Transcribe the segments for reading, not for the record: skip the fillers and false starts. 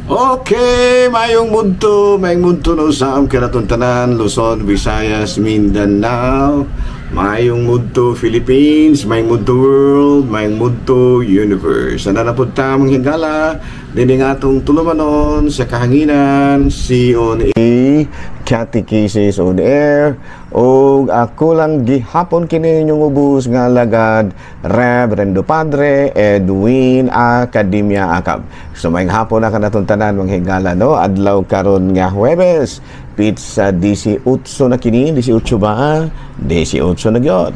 Okay, mayong mudto no sa among kanaton tanan, Luzon, Visayas, Mindanao, mayong mudto Philippines, mayong mudto world, mayong mudto universe. Ana na pud ta, mga higala, dinhi nga atong tulumanon sa kahanginan, si on A, Catechesis on Air, o ako lang gihapon kini inyong ubos nga alagad, Reverendo Padre Edwin Academia Acab. So may hapon na kanatong tanan, mga higala, no? Adlaw karon nga Huwebes, petsa 18 na kini, 18 ba? 18 na gyud.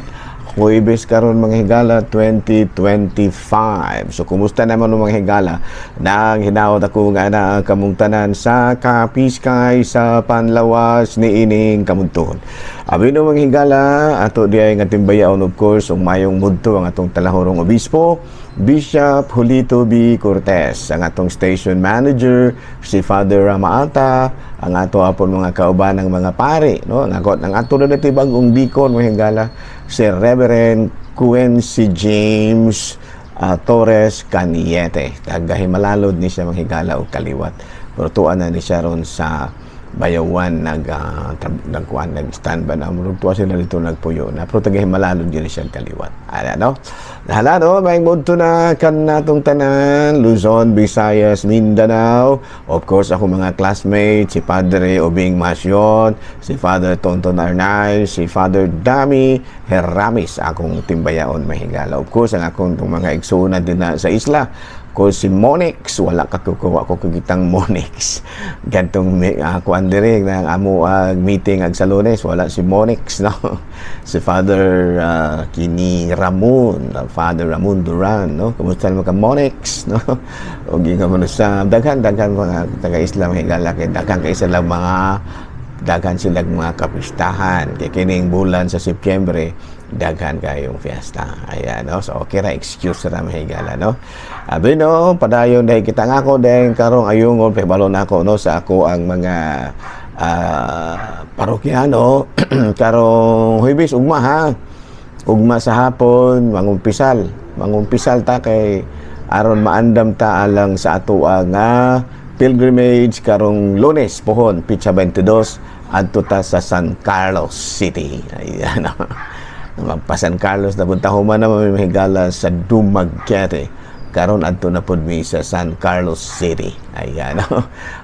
Huwebes karon, mga higala, 2025. So kumusta naman, mga higala? Nang hinaot ako nga na kamong tanan sa kapiskay sa panlawas ni ining kamunton. Abi no, mga higala, ato diay nga timbayaon, of course, ug mayong mudto ang atong talahorong obispo, Bishop Julito B. Cortez, ang atong station manager, si Father Ramaata, ang ato apon mga kauban ng mga pare, no? Ang ato na dati bagong deacon, mga higala, si Reverend Quincy James Torres Caniete. Taga Himalalod ni siya, mga higala, og kaliwat. Pero tuan na ni siya ron sa Bayawan nagkuan, nag stand ba na murag tuwa sila dito nagpuyo na, pero taga Himalalod gyud siya kaliwat ana, no? Hala no, may mudto na kan natong tanan, Luzon, Visayas, Mindanao. Of course, ako mga classmates, si Padre Obing Masyon, si Father Tonton Arnay, si Father Dami Heramis, akong timbayaon, mahigala. Of course, ang akong mga igsuonan din na sa isla ko, si Monix, wala ka kukuha ko kagitang Monix. Gantong kuan diri na ang amo meeting ag sa Lunes, wala si Monix, no? Si Father kini Ramon, Father Ramon Duran, no? Kumusta naman ka, Monix, no? O ginga mo sa daghan daghan mga taga-Islam, higala, kay daghan kay sila mga daghan silang mga kapistahan kay kining bulan sa Setyembre, daghan kayong fiesta. Ayan, no? So okay ra, excuse ra, mahigala, no? Abi no, padayon dahil kita nga ako dahil karong ayungon pahibalo nako, no, sa ako ang mga parokyano karong Huwebes, ugma ha, ugma sa hapon, mangumpisal mangumpisal ta kay aron maandam ta alang sa ato nga pilgrimage karong Lunes pohon, petsa 22, adto ta sa San Carlos City. Ayan. Magpa San Carlos na punta, human na mamihigala sa Dumaguete. Karon adto na pud mi sa San Carlos City. Ayan.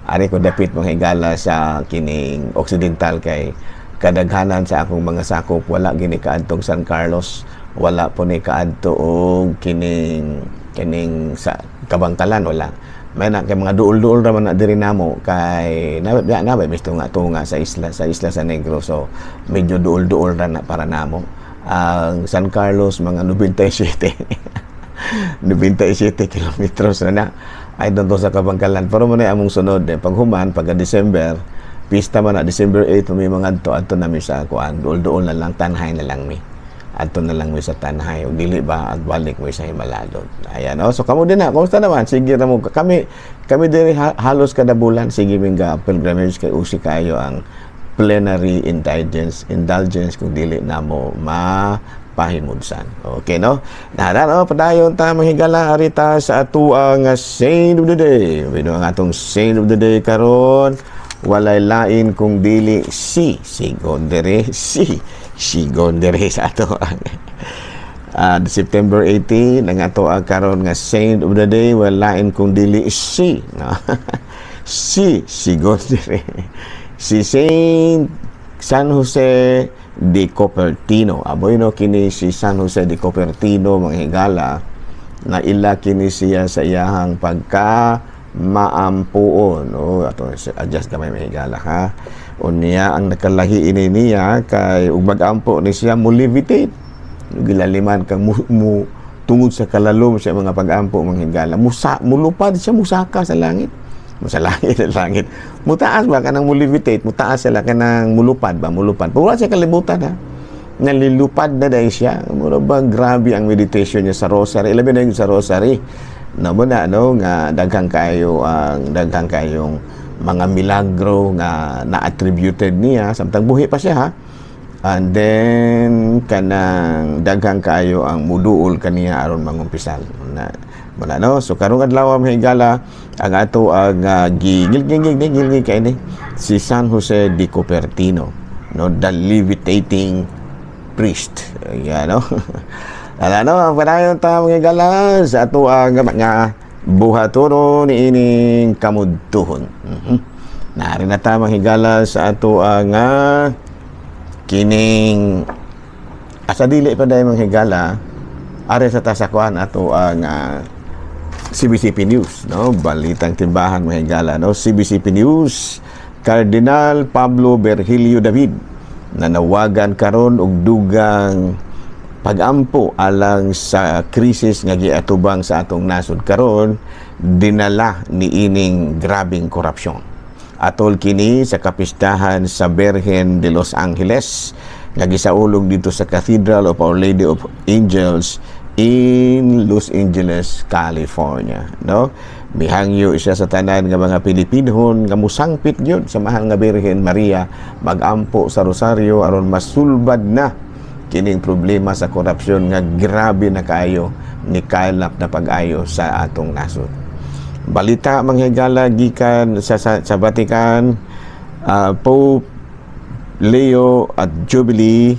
Ari ko dapit, mga higala, sa kining Occidental kay kadaghanan sa akong mga sakop wala gini kaadtong San Carlos, wala po ni kaadto og kining kining sa Kabangkalan, wala may na kay mga duol-duol ra man na diri namo kay na na, na misto nga tunga sa isla sa Negros, so medyo duol-duol ra na para namo. Ang San Carlos, mga 97 97 kilometros na na ay doon sa Kabangkalan, pero mo na among sunod eh. Pag human pagka December, pista man na December 8, may mga adto adto nami sa kuan, duol-duol na lang, Tanjay na lang mi, adto na lang mi sa Tanjay ug dili ba at balik mo sa Himalalod. Ayan, oh. So kamo din na, kumusta naman? Sige ra mo kami kami diri halos kada bulan sige ming ga pilgrimage kay usi kayo ang plenary indulgence kung dili namo ma pahimudsan. Okay, no? Nara, no? Padayon ta, mahigala, arita sa atuang saint of the day. Bino ang atong saint of the day karon, walay lain kung dili si Gondere, si si Gondere sa ato ang September 18. Ang ato ang karon nga saint of the day, walay lain kung dili si, no? Si si Gondere, si Saint San Jose de Copertino. Aboy no, kini si San Jose de Copertino, mga higala, na ila kini siya sa iyahang pagka maampuon, no? Ato adjust gamay, mga higala, ha. Unya ang nakalahi ini niya kay ug magampo ni siya, mo levitate, gilaliman kang mu tungod sa kalalom sa mga pagampo, mga higala, musa mulupad siya, musaka sa langit, mo sa langit sa langit, mutaas ba, kanang mo levitate, mutaas sila, kanang mulupad ba, mulupad, pero wala siya kalibutan ha, nalilupad na dahil siya. Mura ba grabe ang meditation niya sa rosary, ilabi na yung sa rosary na mo na, no, nga daghang kayo ang daghang kayong mga milagro nga na-attributed niya samtang buhi pa siya ha. And then kanang daghang kayo ang muduol kaniya aron mangumpisal na. Muna, no? So karong adlaw, mga higala, ang ato ang gingil-gingil kay ni si San Jose de Cupertino, no, the levitating priest. Ayan, no? Ala, no, padayon ta, mga higala, sa ato ang mga buhatono ni ining kamudtuhon. Nari na ta, mga higala, sa ato ang kining asa dili pa dahil, mga higala, are sa tasakuan ato ang CBCP News, no? Balitang timbahan, mga higala, no? CBCP News, Cardinal Pablo Virgilio David nanawagan karon og dugang pagampo alang sa krisis nga giatubang sa atong nasod karon dinala ni ining grabing korupsyon. Atol kini sa kapistahan sa Berhen de Los Angeles nga gisaulog dito sa Cathedral of Our Lady of Angels in Los Angeles, California, no? Mihangyo siya sa tanan nga mga Pilipinhon nga musangpit gyud sa mahal nga Birhen Maria, magampo sa rosaryo aron masulbad na kining problema sa korupsyon nga grabe na kaayo ni kalap na pag-ayo sa atong nasod. Balita, mga higala, gikan sa Vatican, Pope Leo at Jubilee.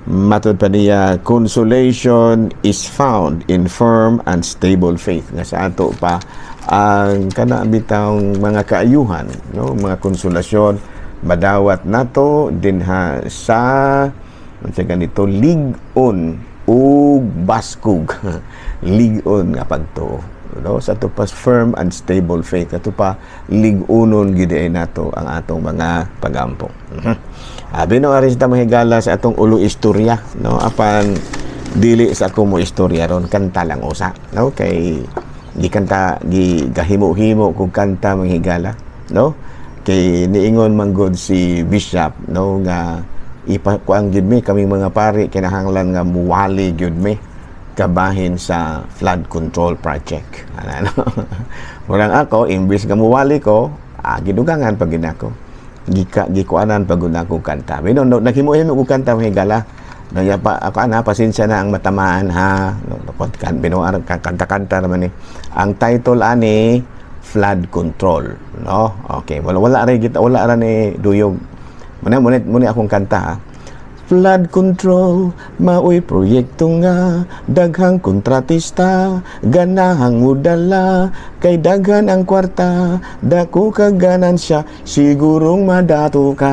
Matod pa niya, consolation is found in firm and stable faith. Nga sa ato pa ang kana bitawng mga kaayuhan, no, mga konsolasyon madawat nato dinha sa unsa ganito lig-on ug baskog, lig-on nga pagtuo, no, sa ato pa firm and stable faith, ato pa lig-unon gid nato ang atong mga pagampo. Abi no, aris ta, mahigala, sa atong ulo istorya, no? Apan dili sa ako mo istorya ron, kanta lang usa, no? Kay gi kanta, gi gahimo-himo kog kanta, mga higala, no? Kay niingon man gud si Bishop, no, nga ipakuang gyud mi, kaming mga pari kinahanglan nga muwali gyud mi kabahin sa flood control project. Ano, no? Murang ako, imbis nga muwali ko, gidugangan pag ako gika gikuanan pag ko kanta. Bino no, naghimo-himo ko kanta, mga higala. No, ya pa ako ana, pasensya na ang matamaan ha. No, kan bino kanta-kanta naman ni. Ang title ani, Flood Control, no? Okay, wala wala ra kita, wala ra ni duyog. Muna muna muna akong kanta ha. Flood control, maoy proyekto nga daghang kontratista, ganahang mudala, kay daghan ang kwarta, dako ka ganansya, sigurong madato ka.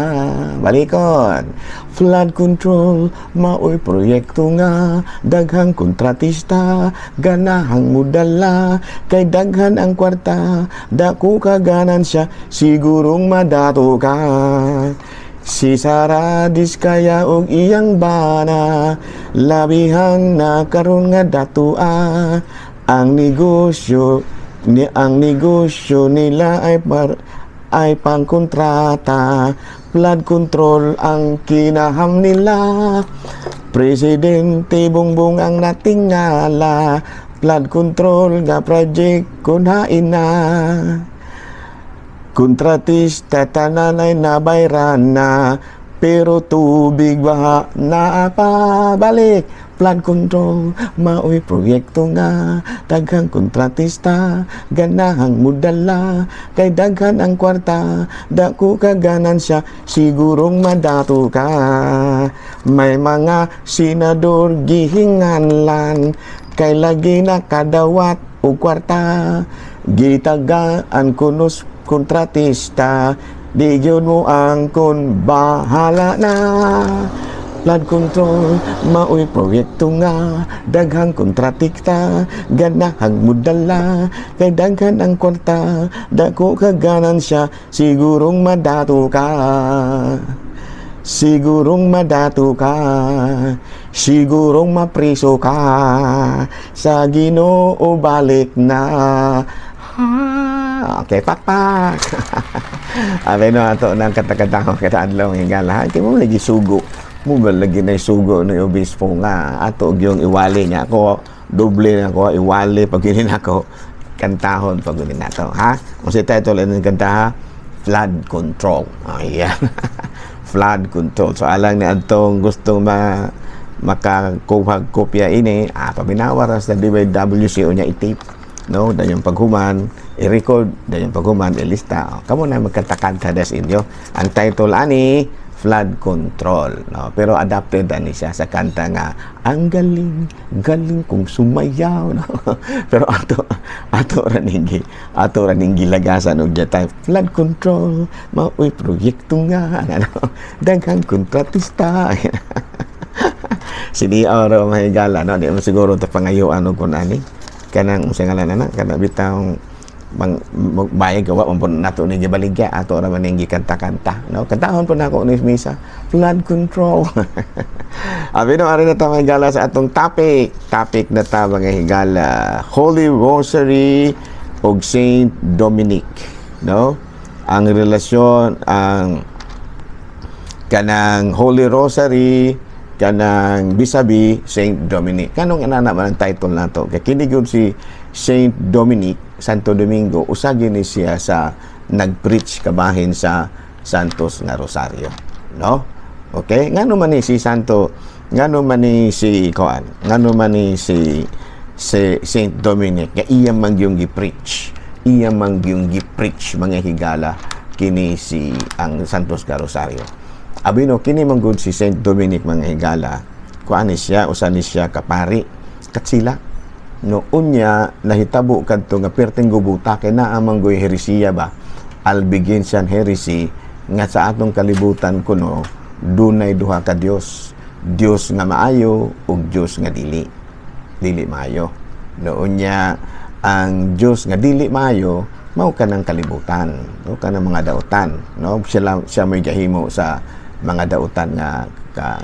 Balikon. Flood control, maoy proyekto nga daghang kontratista, ganahang mudala, kay daghan ang kwarta, dako ka ganansya, sigurong madato ka. Si Sara Diskaya og iyang bana, labihan na karon nga datua. Ang negosyo nila ay pangkontrata. Flood control ang kinaham nila. Presidente Bongbong ang natingala. Flood control nga project kunhain na. Kontratista tanan ay nabayran na, pero tubig baha na pabalik. Flood control, maoy proyekto nga daghang kontratista, ganahang mudala, kay daghan ang kwarta, dako ka ganansya, sigurong madato ka. May mga senador gihinganlan, kay lagi nakadawat og kwarta. Gitagaan kunos kontratista, di gyud mo angkon, bahala na. Flood control, maoy proyekto nga daghang kontratista, ganahang mudala, kay daghan ang kwarta, dako ka ganansya, sigurong madato ka. Sigurong madato ka, sigurong mapriso ka, sa Ginoo balik na. Ha, okay, pakpak. Abi no, ato nang kata-kata ko kada adlaw, higala. Kay mo lagi sugo. Mo ba lagi na sugo ni obispo nga ato gyung iwali niya ako, doble na ako iwali pag yun ako kantahon pag yun nato ha. Kung si title ini kanta ha, Flood Control. Ayan. Flood Control. So alang ni adtong gustong ma makakuha kopya ini, paminawa ra sa DYWC o niya i-tape. No, dayon paghuman i-record, dayon paghuman ilista. Kamo na magkanta-kanta des inyo. Ang title ani, Flood Control, no? Pero adapted ani siya sa kanta nga "Ang Galing Galing Kong Sumayaw," no? Pero ato ra ning gilagasan og type flood control, maoy proyekto nga ano, daghang kontratista. Sini oro, mga higala, no? Di mo siguro ta pangayuan og kun ani kanang unsa ngalan ana, kana bitawng mang bayag gawa man po nato ni gibaligya, ato ra man ning gikanta-kanta, no? Kantahon po nako ni misa, flood control. Abi no, ari na ta, mga higala, sa atong topic. Topic na ta, mga higala, Holy Rosary og Saint Dominic, no? Ang relasyon, ang kanang Holy Rosary kanang bisabi Saint Dominic. Kanong inana man ang title nato, kay kini gyud si Saint Dominic, Santo Domingo, usa gyud ni siya sa nag-preach kabahin sa Santos nga Rosario, no? Okay, ngano man ni si Santo, ngano man ni si kuan, ngano man ni si Saint Dominic nga iya man yung gi-preach, iya man yung gi-preach, mga higala, kini si ang Santos nga Rosario? Abi no, kini man gud si Saint Dominic, mga higala, kuan ni siya, usa ni siya kapari katsila, no? Unya nahitabo kadto nga perteng gubuta kay naa man goy heresiya ba, Albigensian heresy, nga sa atong kalibutan kuno dunay duha ka Dios, Dios nga maayo ug Dios nga dili maayo, no? Unya ang Dios nga dili maayo mao kanang kalibutan, no, kanang mga dautan, no? Sila siya may gahimo sa mga dautan nga ka,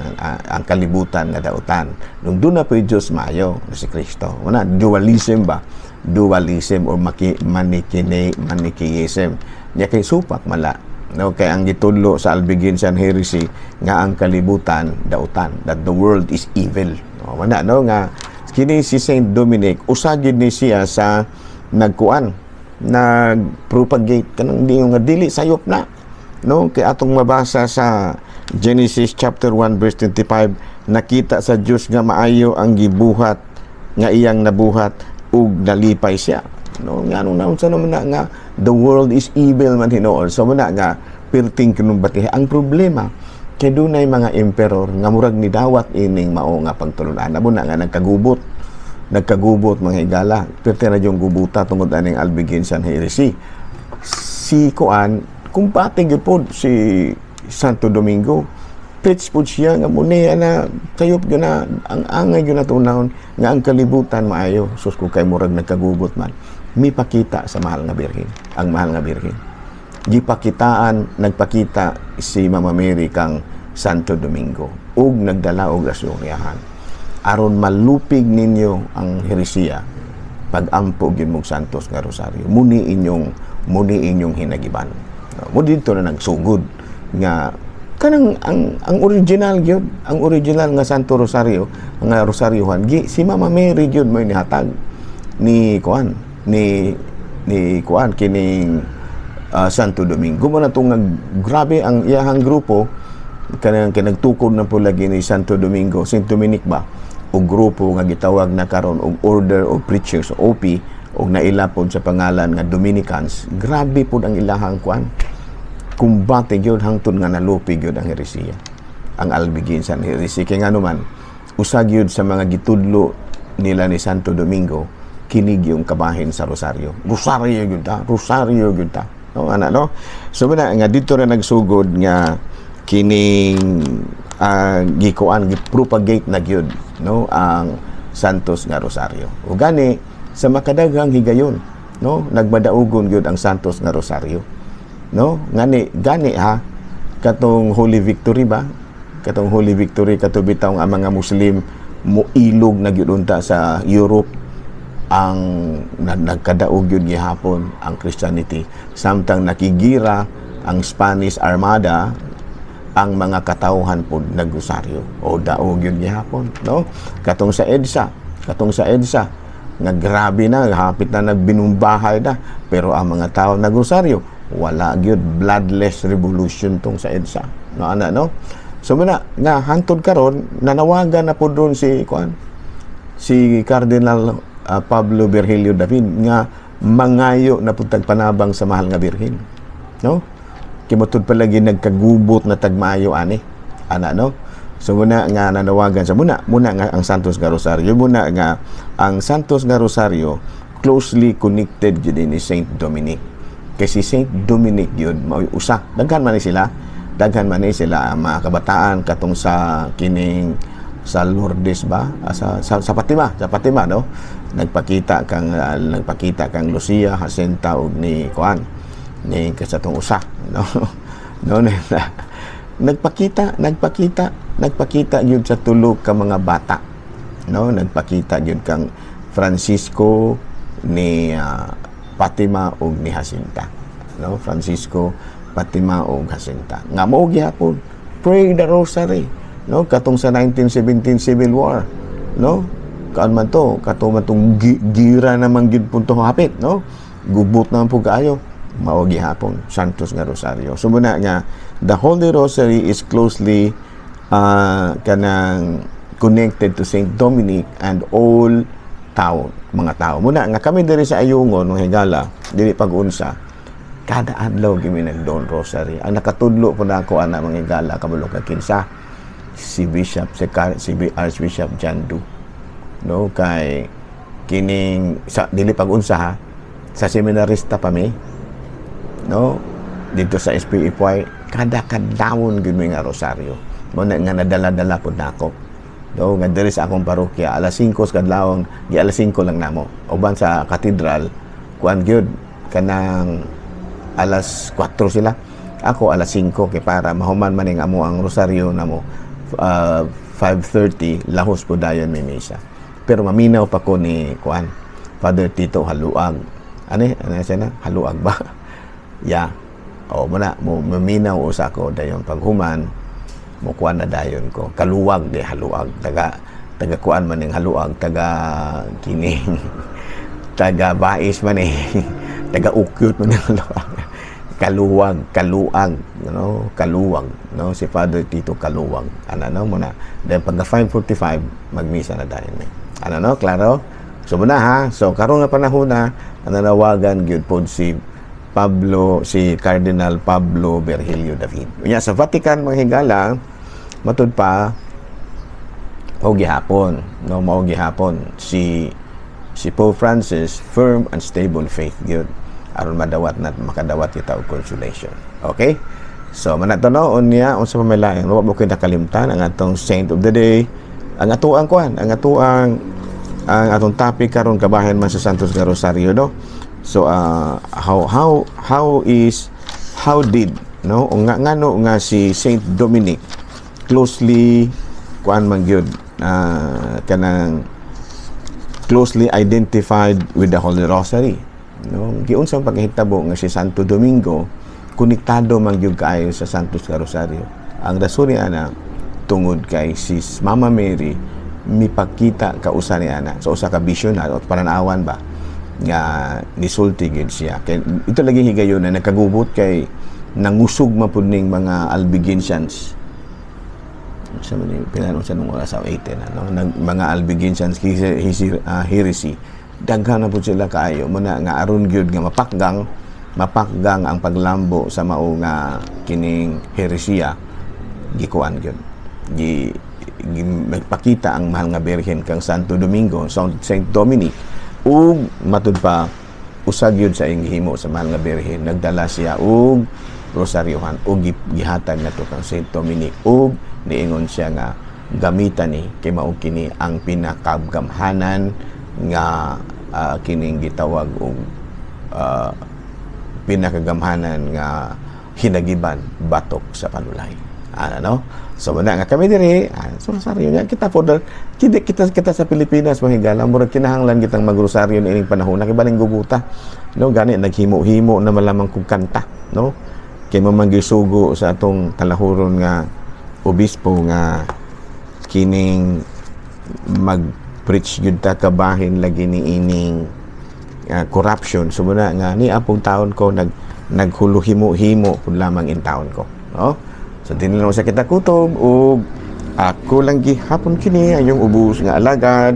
ang kalibutan nga dautan. Nung doon na po yung Diyos maayo, si Kristo. Una, dualism ba? Dualism or Manichaeism. Nya kay supak mala. No, kay ang gitudlo sa Albigensian heresy nga ang kalibutan dautan, that the world is evil. No, wala, no, nga kini si Saint Dominic usa gid ni siya sa nagkuan, nagpropagate kanang di nga dili sayop na, no? Kay atong mabasa sa Genesis chapter 1 verse 25, nakita sa Dios nga maayo ang gibuhat nga iyang nabuhat ug nalipay siya, no? Nga nung naunsa naman na nga the world is evil man hinuon. So muna nga perting kinumbatiha. Ang problema kay dunay mga emperor nga murag nidawat ining mao nga pagtulunan. Amo na nga nagkagubot, nagkagubot, mga higala. Perti na yung gubuta tungod aning Albigensian heresy. Si kuan, kumbate gyud pod si Santo Domingo. Preach pod siya nga muni na sayop gyud na ang angay gyud na tunawon nga ang kalibutan maayo. Sus ko, kay murag nagkagubot man. Mipakita sa Mahal nga Birhen, ang Mahal nga Birhen. Gipakitaan, nagpakita si Mama Mary kang Santo Domingo ug nagdala og rasuryahan. Aron malupig ninyo ang heresiya, pag-ampo gyud mong Santos nga Rosaryo. Muni inyong hinagiban. Mo dito na nagsugod nga kanang ang original gyud, ang original nga Santo Rosario nga rosaryohan gi si Mama Mary gyud mo nihatag ni kuan kining Santo Domingo. Mo na tong grabe ang iyahang grupo kanang kinagtukod na po lagi ni Santo Domingo, Saint Dominic ba, og grupo nga gitawag na karon og Order of Preachers, OP, og naila pod sa pangalan nga Dominicans. Grabe pod ang ilahang kuan, kumbate gyud hangtod nga nalupi gyud ang heresiya, ang Albigensian heresy. Kay ngano man, usa gyud sa mga gitudlo nila ni Santo Domingo kinig yung kabahin sa rosaryo. Rosaryo gyud ta, rosaryo gyud ta, no? Ana, no? So muna nga dito na nagsugod nga kining gikuan, gi-propagate na gyud, no, ang Santos nga Rosaryo. Ug gani sa makadaghang higayon, no, nagmadaugon gyud ang Santos nga Rosaryo, no? Ngani gani ha, katong Holy Victory ba, katong Holy Victory, kato bitaw ang mga Muslim moilog na gyud unta sa Europe, ang nagkadaog gyud gihapon ang Christianity samtang nakigira ang Spanish Armada. Ang mga katawhan pod nagrosaryo o daog gyud gihapon, no? Katong sa EDSA, katong sa EDSA nga grabe na, hapit na nagbinumbahay na, pero ang mga tao nagrosaryo, wala gyud. Bloodless revolution tong sa EDSA, no? Ana, no? So muna nga hangtod karon nanawagan na pod ron si kuan, si Cardinal Pablo Virgilio David nga mangayo na pud tag panabang sa Mahal nga Birhen, no? Kay matud palagi nagkagubot na tagmaayo ani ana, no? So muna nga nanawagan sa muna muna nga ang Santos nga Rosario, muna nga ang Santos nga Rosario closely connected gyud ni Saint Dominic, kay si Saint Dominic gyud mao'y usa. Daghan man ni sila ang mga kabataan katong sa kining sa Lourdes ba? Sa Fatima, sa Fatima, no? Nagpakita kang Lucia, Jacinta ug ni kuan ni kasatong usa, no? No, nagpakita gyud sa tulo ka mga bata, no? Nagpakita gyud kang Francisco, ni Fatima ug ni Jacinta, no? Francisco, Fatima ug Jacinta nga mao gihapon pray the rosary, no? Katong sa 1917 Civil War, no? Kaan man to, kato man tong gira naman gyud punto hapit, no? Gubot naman po kaayo, mao gihapon Santos nga Rosario. So muna nga the Holy Rosary is closely kanang connected to Saint Dominic and all tao, mga tao. Muna nga kami diri sa Ayungon, mga higala, dili pag-unsa, kada adlaw gimi nag-Dawn Rosary. Ang nakatudlo po na ako ana, mga higala, kabalo ka kinsa? Si Bishop, si Archbishop John Du, no? Kay kining sa dili pag-unsa ha, sa seminarista pa mi, no, dito sa SPFY, kada kadlawon gyud mi nga rosaryo. Mo na nga nadala-dala pud nako, no, nga diri sa akong parokya alas 5 sa kadlawon, gi alas 5 lang namo. Uban sa katedral, kuan gyud, kanang alas 4 sila. Ako alas 5 kay para mahuman man ning amo ang rosaryo namo 5:30, lahos po dayon may misa. Pero maminaw pa ko ni kuan, Father Tito Haluag. Ano ano siya na Haluag ba ya? O mo na mo maminaw usa ko, dayon paghuman mo kuan na dayon ko. Kaluwag di Haluag, taga taga kuan man ning Haluag, taga kining taga Bais man eh, taga Ukyot man ning Haluag. Kaluwag, Kaluag, no? Kaluwag, no? Si Father Tito Kaluwag ana, no? Muna then pagka 5:45 magmisa na dayon mi ano, no? Klaro? So muna ha, so karon nga panahon na nanawagan gyud pod si Pablo, si Cardinal Pablo Virgilio David. Unya sa Vatican, mga higala, matud pa mao gihapon, no? Mao gihapon si Pope Francis, firm and stable faith gyud aron madawat na makadawat kita og consolation. Okay? So man to, no? Unya unsa pa may lain? Wa mo koy nakalimtan ang atong saint of the day, ang atuang kuan, ang atuang ang atong topic karon kabahin man sa Santos nga Rosario, no? So how did, no, o nga ngano nga si Saint Dominic closely kuan man gyud, kanang closely identified with the Holy Rosary, no? Giunsa ang pagkahitabo nga si Santo Domingo konektado man gyud kaayo sa Santos nga Rosario? Ang rason ni ana, tungod kay si Mama Mary mipakita kausa ni ana sa usa ka vision na o pananawan ba nga nisulti gyud siya. Kay ito lagi higayon na nagkagubot kay nangusog man pud ning mga Albigensians sa man pila sa nung oras sa 18, ano, nag, mga Albigensians heresy, daghan na pud sila kaayo. Muna nga aron gyud nga mapakgang mapakgang ang paglambo sa mao nga kining heresiya, gikuan gyud, gi nagpakita ang Mahal nga Birhen kang Santo Domingo, Saint Dominic. Ug matud pa, usa gyud sa iyang gihimo sa Mahal nga Birhen, nagdala siya og rosaryohan ug gihatag nato kang Saint Dominic ug niingon siya nga gamitan ni kay mao kini ang pinakagamhanan nga kining gitawag og pinakagamhanan nga hinagiban batok sa panulay ano, no? So muna nga kami diri, so rosaryo nga kita po kita, kita kita sa Pilipinas, mga higala, murag kinahanglan kitang magrosaryo niining panahon na kibaling gubuta, no? Gani naghimo-himo na malamang kung kanta, no? Kay mamangisugo sa atong talahuron nga obispo nga kining mag-preach gyud ta kabahin lagi ni ining corruption. So muna nga ni apong taon ko naghuluhimo-himo pud lamang in taon ko, no? So dinhi lang sa kita kutob ug ako lang gihapon kini ang iyong ubos nga alagad.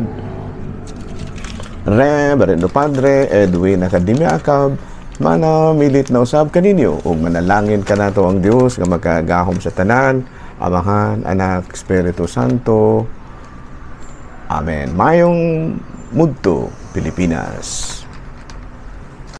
Reverendo Padre Edwin Academia Acab, manamilit na usab kaninyo ug manalangin kanato ang Dios nga makagahom sa tanan, Amahan, Anak, Espiritu Santo. Amen. Mayong mudto, Pilipinas.